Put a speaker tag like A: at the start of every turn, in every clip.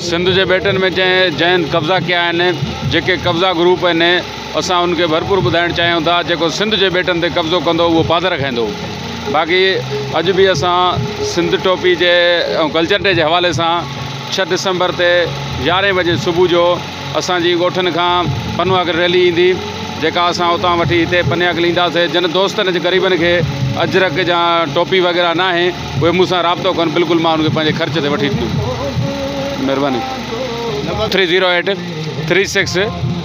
A: सिंध जे ॿेटनि में जंहिं कब्ज़ा कया आहिनि, जेके कब्ज़ा ग्रुप आहिनि, असां उनखे भरपूर ॿुधाइणु चाहियूं था, जेको सिंध जे ॿेटनि ते कब्ज़ो कंदो उहो पादर खाईंदो। बाक़ी अॼु बि असां सिंध टोपी जे ऐं कल्चर डे जे हवाले सां 6 डिसंबर ते 11 बजे सुबुह जो असांजी ॻोठनि खां पनवाक रैली ईंदी, जेका असां उतां वठी हिते पनियाकल ईंदासीं। जिन दोस्तनि जे ग़रीबनि खे अजरक या टोपी वग़ैरह न आहे, उहे मूंसां राब्तो कनि, बिल्कुलु मां उनखे पंहिंजे ख़र्च ते वठी ॾींदुमि। महिरबानी। 308 36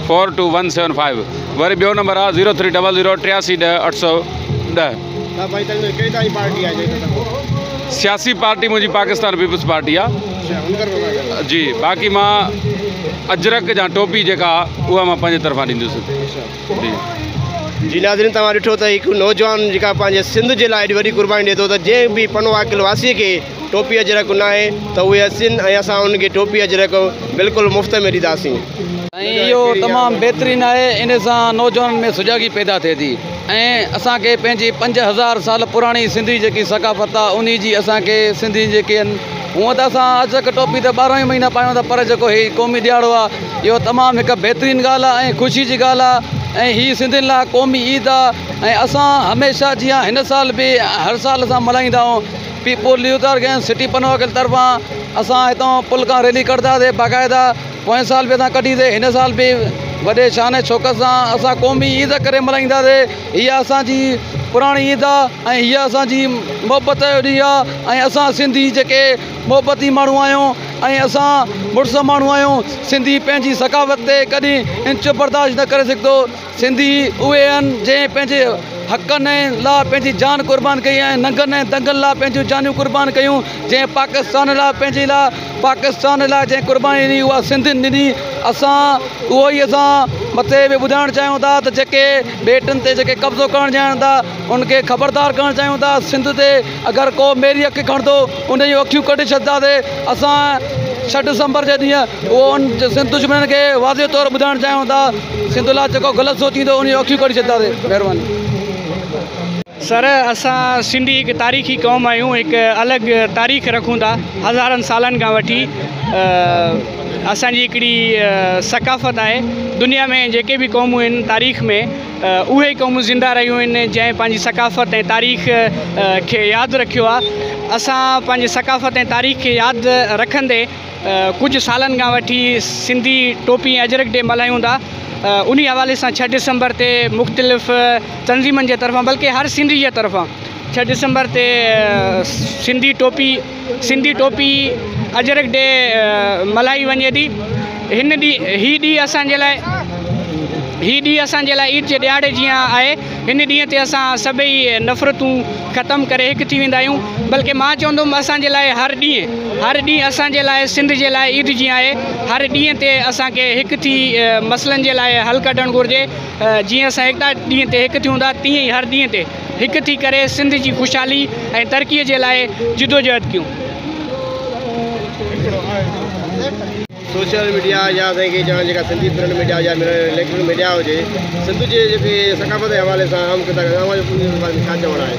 A: 42175। वरी ॿियो नंबर आहे 0300 83 10 810। सियासी पार्टी मुंहिंजी पाकिस्तान पीपल्स पार्टी आहे जी। बाक़ी मां अजरक या टोपी जेका उहा मां पंहिंजे तरफ़ां ॾींदुसि। जी
B: जी नाज़रीन, तव्हां ॾिठो त हिकु नौजवान जेका पंहिंजे सिंध जे लाइ एॾी वॾी क़ुर्बानी ॾिए थो, त जंहिं बि पनो आकिल वासीअ खे टोपी अजरक न आहे त उहे अचनि ऐं असां उनखे टोपी अजरक बिल्कुलु मुफ़्त में ॾींदासीं।
C: ऐं इहो तमामु बहितरीनु आहे, इन सां नौजवाननि में सुजागी पैदा थिए थी ऐं असांखे पंहिंजी 5000 साल पुराणी सिंधी जेकी सकाफ़त आहे उन जी असांखे सिंधी जेके आहिनि, हूअं त असां अजरक टोपी त 12 ई महीना पायूं था, पर जेको हीउ क़ौमी ॾियारो आहे इहो तमामु हिकु बहितरीनु ॻाल्हि आहे ऐं ख़ुशी जी ॻाल्हि आहे ऐं हीअ सिंधियुनि लाइ क़ौमी ईद आहे ऐं असां हमेशह जीअं हिन साल बि हर साल असां मल्हाईंदा आहियूं। पीपल यूथ ऑर्गेनाइज़ सिटी पनवाकल तरफ़ां असां हितां पुल खां रैली कढंदासीं बाक़ाइदा। पोएं साल बि असां कढीसीं, हिन साल बि वॾे शान शौकत सां असां क़ौमी ईद करे मल्हाईंदासीं। हीअ असांजी पुराणी ईद आहे ऐं हीअ असांजी मोहबत जो ॾींहुं आहे ऐं असां सिंधी जेके मोहबती माण्हू आहियूं ऐं असां मुड़ुस माण्हू आहियूं, सिंधी पंहिंजी सकाफ़त ते कॾहिं इंच बर्दाश्त न करे सघंदो। सिंधी उहे आहिनि जंहिं पंहिंजे हक़नि लाइ पंहिंजी जान क़ुर्बान कई ऐं नंगनि ऐं दंगनि लाइ पंहिंजूं जानियूं क़ुर्बान कयूं, जंहिं पाकिस्तान लाइ पंहिंजे लाइ पाकिस्तान लाइ जंहिं क़ुर्बानी ॾिनी उहा सिंधियुनि ॾिनी। असां उहो ई असां मथे बि ॿुधाइणु चाहियूं था त जेके ॿेटनि ते जेके कब्ज़ो करणु चाहिनि था उनखे ख़बरदार करणु चाहियूं था, सिंध ते अगरि को मेरी अखि खणंदो उन जूं अखियूं कढी छॾींदासीं। असां 6 डिसंबर जे ॾींहुं उहो उन सिंध दुश्मननि खे वाज़े तौर ॿुधाइणु चाहियूं था, सिंध लाइ जेको ग़लति सोचींदो उन जूं अखियूं कढी छॾींदासीं। महिरबानी।
D: सर, असां सिंधी हिकु तारीख़ी क़ौम आहियूं, हिकु अलॻि तारीख़ रखूं था। हज़ारनि सालनि खां वठी असांजी हिकिड़ी सकाफ़त आहे। दुनिया में जेके बि क़ौमूं आहिनि तारीख़ में, उहे क़ौमूं ज़िंदा रहियूं आहिनि जंहिं पंहिंजी सकाफ़त ऐं तारीख़ खे यादि रखियो आहे। असां पंहिंजी सकाफ़त ऐं तारीख़ खे यादि रखंदे कुझु सालनि खां वठी सिंधी टोपी ऐं अजरक डे मल्हायूं था। उन हवाले सां 6 डिसंबर ते मुख़्तलिफ़ तंज़ीमनि जे तरफ़ां, बल्कि हर सिंधी जे तरफ़ां 6 डिसंबर ते सिंधी टोपी अजरक डे मल्हाई वञे थी। हिन ॾींहुं हीउ ॾींहुं असांजे लाइ ईद जे ॾियारे जीअं आहे। हिन ॾींहं ते असां सभई नफ़रतूं ख़तमु करे हिकु थी वेंदा आहियूं। बल्कि मां चवंदुमि असांजे लाइ हर ॾींहुं असांजे लाइ सिंध जे लाइ ईद जीअं आहे। हर ॾींहं ते असांखे हिकु थी मसइलनि जे लाइ हल कढणु घुरिजे। जीअं असां एकता ॾींहं ते हिकु थियूं था, तीअं ई हर ॾींहं ते हिकु थी करे सिंध जी ख़ुशहाली ऐं तरक़ीअ जे लाइ जिदोजहद कयूं।
B: सोशल मीडिया या असांखे चवण जेका सिंधी प्रिंट मीडिया या इलेक्ट्रॉनिक मीडिया हुजे, सिंध जे जेके सकाफ़त जे हवाले सां अहम किरदारु तव्हांजो बारे में छा चवणु आहे?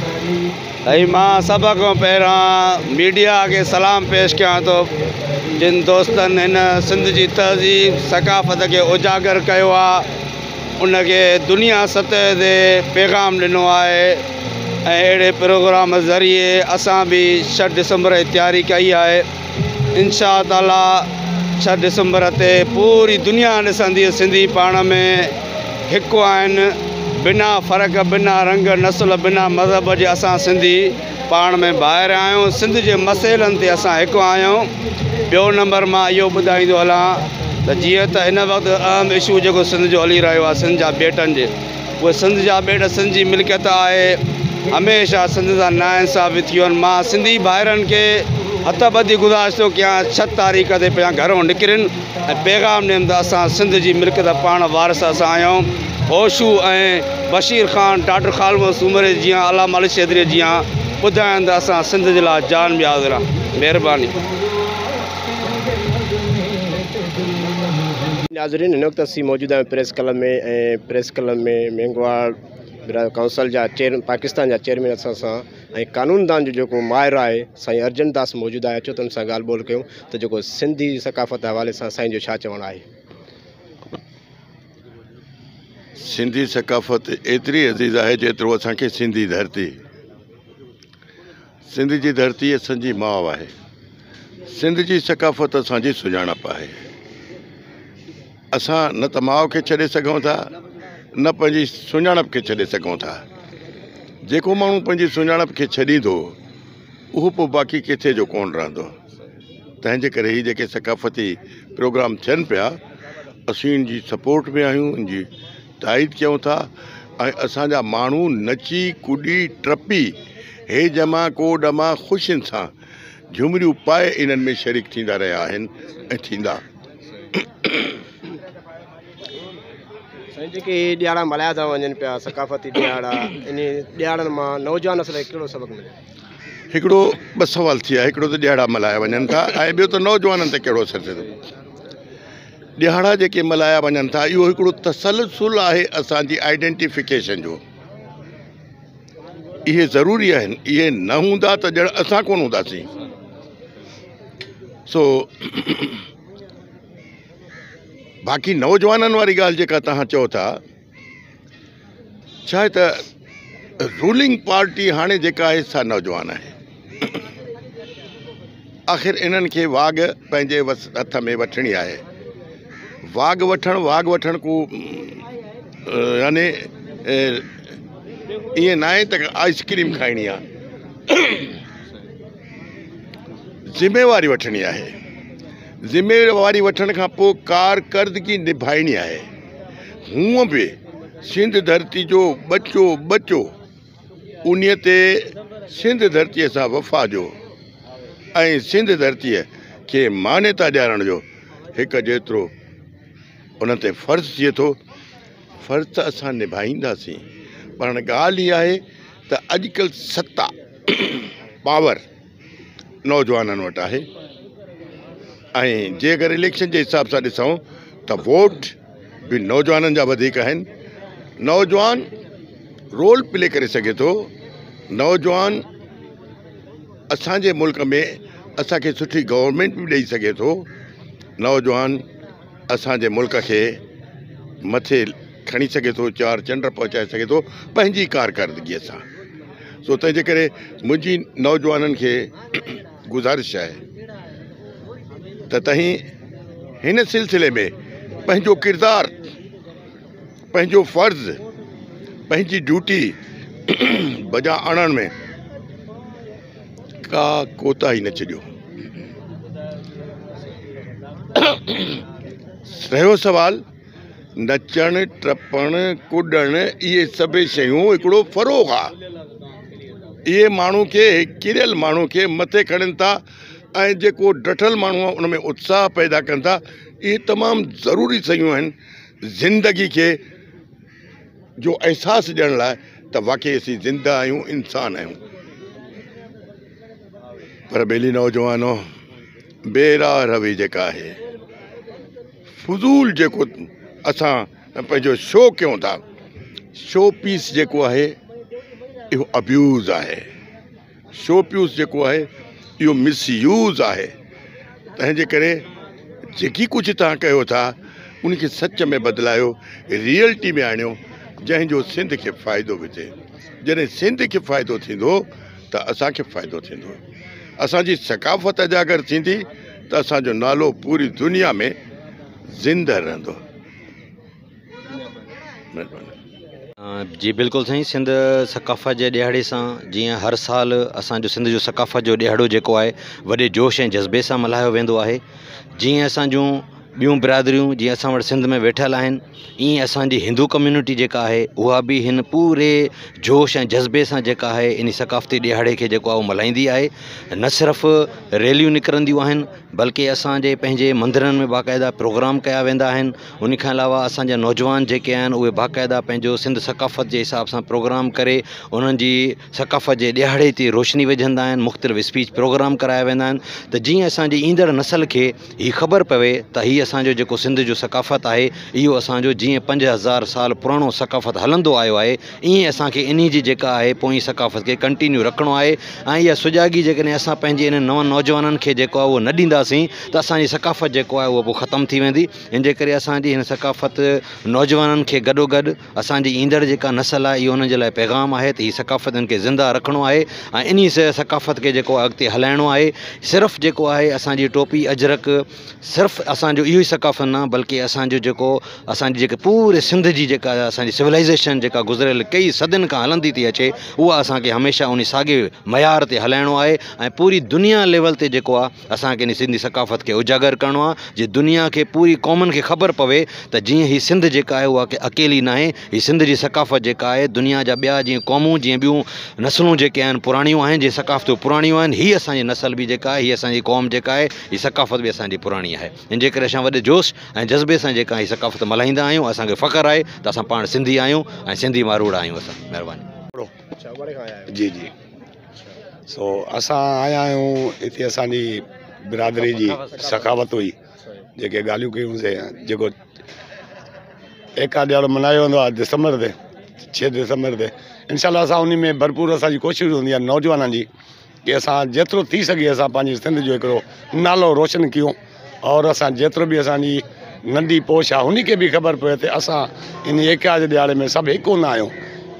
E: साईं, मां सभ खां पहिरां मीडिया खे सलाम पेश कयां थो, जिन दोस्तनि हिन सिंध जी तहज़ीब सकाफ़त खे उजागर कयो आहे, उनखे दुनिया सतह ते पैगाम ॾिनो आहे ऐं अहिड़े प्रोग्राम ज़रिए असां बि 6 डिसंबर जी तयारी कई आहे। इनशा ताला 6 डिसंबर ते पूरी दुनिया ॾिसंदी सिंधी पाण में हिकु आहिनि, बिना फ़र्क़, बिना रंग नस्ल, बिना मज़हब जे असां सिंधी पाण में ॿाहिरि आहियूं। सिंध जे मसइलनि ते असां हिकु आहियूं। ॿियो नंबर मां इहो ॿुधाईंदो हलां ته جيئن ته هن وقت اهم اشو جيڪو سنڌ جو هلي رهيو آهي سنڌ جا ٻيٽن جي اهي سنڌ جا ٻيٽ سنڌ جي ملڪيت آهي هميشه سنڌ سان ناانصافي ٿي آهن مان سنڌي ڀائرن کي هٿ ٻڌي گذارش ٿو ڪيان ڇهه تاريخ تي پنهنجا گهرون نڪرن ۽ پيغام ڏين ته اسان سنڌ جي ملڪيت پاڻ وارث اسان آهيون هوشو ۽ بشير خان ڊاڪٽر خالد محمد سومري جيان علامه علي شير حيدري جيان ٻڌائن ته اسان سنڌ جي لاء جان به حاضر آهي مهرباني.
B: ناظرين هن وقت اسين موجود آهيون press club ۾ ۽ press club ۾ Meghwar برادر ڪائونسل جا چيئر پاڪستان جا چيئرمين اسان سان ۽ قانون دان جو جيڪو ماهر آهي سائين ارجن داس موجود آهي اچو ته ان سان ڳالهه ٻولهه ڪيون ته جيڪو سنڌي ثقافت حوالي سان سائين جو ڇا چوڻ آهي.
F: سنڌي ثقافت ايتري عزيز آهي جيترو اسان کي سنڌي ڌرتي. سنڌ جي ڌرتي اسان جي ماء آهي. سنڌ جي ثقافت اسان جي سڃاڻپ آهي. اسان نه ته ماء کي ڇڏي سگهون ٿا نه پنهنجي سڃاڻپ کي ڇڏي سگهون ٿا. جيڪو ماڻهو پنهنجي سڃاڻپ کي ڇڏيندو اهو پوء باقي ڪٿي جو ڪونه رهندو. تنهن جي ڪري هي جيڪي ثقافتي پروگرام ٿين پيا اسين ان جي سپورٽ ۾ آهيون ان جي تائيد ڪيون ٿا ۽ اسان جا ماڻهو نچي ڪڏي ٽپي هي جمع ڪو ڏما خوشين سان جهمريون پائي انهن ۾ شريڪ ٿيندا رهيا آهن ۽ ٿيندا.
B: سائين جيڪي هي ڏيهاڙا ملهايا ٿا وڃن پيا ثقافتي ڏيهاڙا انهي ڏيهاڙن مان نوجوان نسل کي ڪهڙو سبق ملي ٿو؟
F: هڪڙو ٻه سوال ٿي ويا هڪڙو ته ڏيهاڙا ملهايا وڃن ٿا ۽ ٻيو ته نوجوانن تي ڪهڙو اثر ٿئي ٿو. ڏهاڙا جيڪي ملهايا وڃن ٿا اهو هڪڙو تسلسل آهي اسان جي آئيڊينٽيفڪيشن جو اهي ضروري آهن اهي نه هوندا ته ڄڻ اسان ڪونه هونداسين سو باقي نوجوانن واري ڳالهه جيڪا توهان چئو ٿا ڇا آهي ته رولنگ پارٽي هاڻي جيڪا آهي سا نوجوان آهي آخر انهن کي واڳ پنهنجي وس هٿ ۾ وٺڻي آهي واڳ وٺڻ واڳ وٺڻ ڪو يعني ائين ناهي ته آئسڪريم کائڻي آهي ذميواري وٺڻي آهي ذميواري وٺڻ کان پوء ڪارڪردگي نڀائڻي آهي هونء به سنڌ ڌرتي جو ٻچو ٻچو انهيء تي سنڌ ڌرتيء سان وفا جو ۽ سنڌ ڌرتيء کي مانيتا ڏيارڻ جو هڪ جيترو ان تي فرض ٿئي ٿو. فرض ته اسان نڀائينداسين پر هاڻي ڳالهه اها آهي ته اڄڪلهه ستا، پاور، نوجوانن وٽ آهي ۽ جي اگر اليڪشن جي حساب سان ڏسون ته ووٽ به نوجوانن جا وڌيڪ آهن نوجوان رول پلي ڪري سگهي ٿو نوجوان اسانجي ملڪ ۾ اسانکي سٺي گورنمينٽ به ڏئي سگهي ٿو نوجوان اسانجي ملڪ کي مٿي کڻي سگهي ٿو چار چنڊ پهچائي سگهي ٿو پنهنجي ڪارڪردگيء سان سو تنهن جي ڪري منهنجي نوجوانن کي گذارش آهي ته تهين هن سلسلي ۾ پنهنجو ڪردار پنهنجو فرض پنهنجي ڊيوٽي بجا آڻڻ ۾ ڪا ڪوتاهي نه ڇڏيو رهيو سوال نچڻ، ٽپڻ، ڪڏڻ اهي سڀئي شيون هڪڙو فروغ آ. اهي ماڻهو کي ڪريل ماڻهو کي مٿي کڻن ٿا ۽ جيڪو ڊٺل ماڻهو آ ان ۾ اتساهه پيدا ڪن ٿا. اهي تمام ضروري شيون آهن زندگي کي جو احساس ڏيڻ لاء ته واقعي اسين زنده آهيون انسان آهيون. پر ٻيلي نوجوانو بي راهه روي جيڪا آهي. فضول جيڪو اسان پنهنجو شو ڪيون ٿا شو پيس جيڪو آهي اهو ابيوز آهي شو پيس جيڪو آهي اهو مس يوز آهي تنهن جي ڪري جيڪي ڪجهه توهان ڪيو ٿا ان کي سچ ۾ بدلايو ريئلٽي ۾ آڻيو جنهن جو سنڌ کي فائدو به ٿئي جڏهن سنڌ کي فائدو ٿيندو ته اسان کي فائدو ٿيندو اسان جي ثقافت اجاگر ٿيندي ته اسان جو نالو پوري دنيا ۾ زنده رهندو. مهرباني.
G: جي بلڪل سائين سنڌ ثقافت جي ڏهاڙي سان جيئن هر سال اسان جو سنڌ جو ثقافت جو ڏهاڙو جيڪو آهي وڏي جوش ۽ جذبي سان ملهايو ويندو آهي جيئن اسان جون ॿियूं बिरादरियूं जीअं असां वटि सिंध में वेठल आहिनि, ईअं असांजी हिंदू कम्यूनिटी जेका आहे उहा बि हिन पूरे जोश ऐं जज़्बे सां जेका आहे इन सकाफ़ती ॾिहाड़े खे जेको आहे उहो मल्हाईंदी आहे। न सिर्फ़ रैलियूं निकिरंदियूं आहिनि बल्कि असांजे पंहिंजे मंदिरनि में बाक़ाइदा प्रोग्राम कया वेंदा आहिनि। उन खां अलावा असांजा नौजवान जेके आहिनि उहे बाक़ाइदा पंहिंजो सिंध सकाफ़त जे हिसाब सां प्रोग्राम करे उन्हनि जी सकाफ़त जे ॾिहाड़े ते रोशनी विझंदा आहिनि, मुख़्तलिफ़ स्पीच प्रोग्राम कराया वेंदा आहिनि त जीअं असांजी ईंदड़ नस्ल खे हीअ ख़बर पवे त हीअ असांजो जेको सिंध जो सकाफ़त आहे इहो असांजो जीअं 5000 साल पुराणो सकाफ़त हलंदो आयो आहे, ईअं असांखे इन जी जेका आहे पोईं सकाफ़त खे कंटिन्यू रखिणो आहे। ऐं इहा सुजागी जेकॾहिं असां पंहिंजे इन नवनि नौजवाननि खे जेको आहे उहो न ॾींदासीं त असांजी सकाफ़त जेको आहे उहो पोइ ख़तमु थी वेंदी। इन जे करे असांजी हिन सकाफ़त नौजवाननि खे गॾोगॾु असांजी ईंदड़ जेका नस्ल आहे इहो उन्हनि जे लाइ पैगाम आहे त हीअ सकाफ़त हिननि खे ज़िंदा रखिणो आहे ऐं इन सकाफ़त खे जेको आहे अॻिते हलाइणो आहे। सिर्फ़ जेको आहे असांजी टोपी अजरक सिर्फ़ असांजो इहो ई सकाफ़त न बल्कि असांजो जेको असांजी जेके पूरे सिंध जी जेका असांजी सिविलाइज़ेशन जेका गुज़िरियल कई सदियुनि खां हलंदी थी अचे उहा असांखे हमेशह उन साॻे मयार ते हलाइणो आहे ऐं पूरी दुनिया लेवल ते जेको आहे असांखे इन सिंधी सकाफ़त खे उजागर करिणो आहे, जे दुनिया खे पूरी क़ौमुनि खे ख़बर पवे त जीअं हीअ सिंध जेका आहे उहा अकेली न आहे, हीअ सिंध जी सकाफ़त जेका आहे दुनिया जा ॿिया जीअं क़ौमूं जीअं ॿियूं नस्लूं जेके आहिनि पुराणियूं आहिनि, जीअं सकाफ़तूं पुराणियूं आहिनि, हीअ असांजी नस्ल बि जेका आहे, हीअ असांजी क़ौम जेका आहे, हीअ सकाफ़त बि असांजी पुराणी आहे। इन जे करे असां वॾे जोश ऐं जज़्बे सां जेका हीअ सकाफ़त मल्हाईंदा आहियूं। असांखे फ़ख़्रु आहे त असां पाण सिंधी आहियूं ऐं सिंधी मारूड़ा आहियूं असां। महिरबानी।
H: जी जी, सो असां आया आहियूं हिते असांजी बिरादरी जी सखावत हुई, जेके ॻाल्हियूं कयूंसीं, जेको एका ॾिहाड़ो मल्हायो वेंदो आहे दिसंबर ते, 6 दिसंबर ते, इनशा असां उन में भरपूर असांजी कोशिशि हूंदी आहे नौजवाननि जी की असां जेतिरो थी सघे असां पंहिंजी सिंध जो हिकिड़ो नालो रोशन कयूं और असां जेतिरो बि असांजी नंढी पोश आहे उनखे बि ख़बर पवे त असां इन एका जे ॾिहाड़े में सभु हिकु हूंदा आहियूं,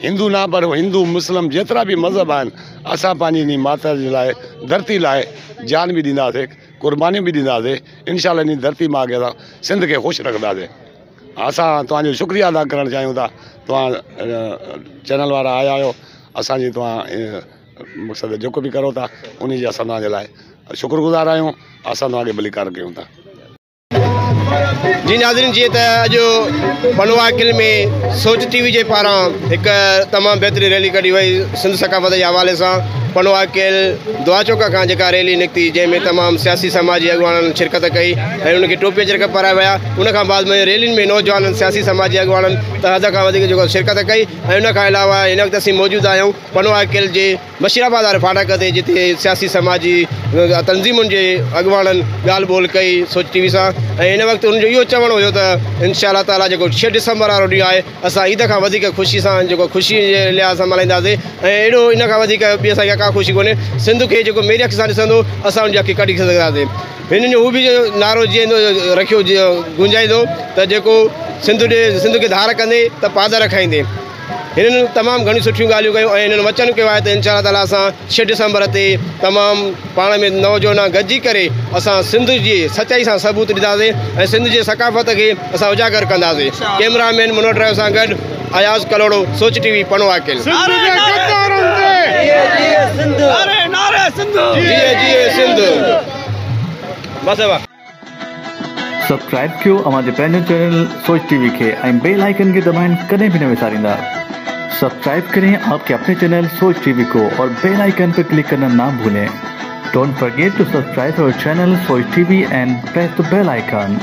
H: हिंदू न पर हिंदू मुस्लिम जेतिरा बि मज़हब आहिनि असां पंहिंजी इन माता जे लाइ धरती लाइ जान बि ॾींदासीं, क़ुर्बानियूं बि ॾींदासीं, इनशा इन धरती माँ खे असां सिंध खे ख़ुशि रखंदासीं। असां तव्हांजो शुक्रिया अदा करणु चाहियूं था, तव्हां चैनल वारा आया आहियो, असांजी तव्हां मक़सदु जेको बि करो था उन जी असां तव्हांजे लाइ शुक्रगुज़ार आहियूं, असां तव्हांखे भलीकार कयूं था।
B: जी नाज़रीन, जीअं त अॼु पनवाकिल में सोच टीवी जे पारां हिकु तमामु बहितरीन रैली कढी वई सिंध सकाफ़त जे हवाले सां। पनवाकिल दुआ चौक खां जेका रैली निकिती जंहिंमें तमामु सियासी समाजी अॻुवाणनि शिरकत कई ऐं उनखे टोपी अजरक पाराया विया। उन खां बाद में रैलियुनि में नौजवाननि सियासी समाजी अॻुवाणनि त हद खां वधीक जेको शिरकत कई ऐं उन खां अलावा हिन वक़्तु असीं मौजूदु आहियूं पनवाकिल जे बशीराबाद वारे फाटक ते, जिते सियासी समाजी तंज़ीमुनि जे अॻुवाणनि ॻाल्हि ॿोल कई सोच टीवी सां ऐं हिन वक़्तु उन्हनि जो इहो चवणु हुयो त इनशा ताला जेको 6 डिसंबर वारो ॾींहुं आहे असां ईद खां वधीक ख़ुशी सां जेको ख़ुशी जे लिहाज़ सां मल्हाईंदासीं ऐं अहिड़ो इन खां वधीक ॿी असांखे का ख़ुशी कोन्हे। सिंध खे जेको मेरी अखि सां ॾिसंदो असां उनजी अखि कढी सघंदासीं। हिननि जो हू बि नारो जीअं रखियो गूंजाईंदो त जेको सिंध ॾे सिंध खे धार कंदे त पादर खाईंदे। हिननि तमामु घणियूं सुठियूं ॻाल्हियूं कयूं ऐं हिननि वचन कयो आहे त इनशा ताला असां 6 डिसंबर ते तमामु पाण में नौजवान गॾिजी करे असां सिंध जी सचाई सां सबूत ॾींदासीं ऐं सिंध जी सकाफ़त खे असां उजागर कंदासीं। कैमरामैन मनोहर ड्राइव सां गॾु अयाज़ कलोड़ो, सोच टीवी, पनवाकिल। जी सिंध। बस।
I: सब्सक्राइब कयो अव्हांजे पंहिंजो चैनल सोच टीवी खे ऐं बेल आइकन खे दबाइण कॾहिं बि न विसारींदा। सब्सक्राइब करें आपके अपने चैनल सोच टीवी को और बेल आइकन पर क्लिक करना ना भूलें। Don't forget to subscribe our channel Soch TV and press the bell icon.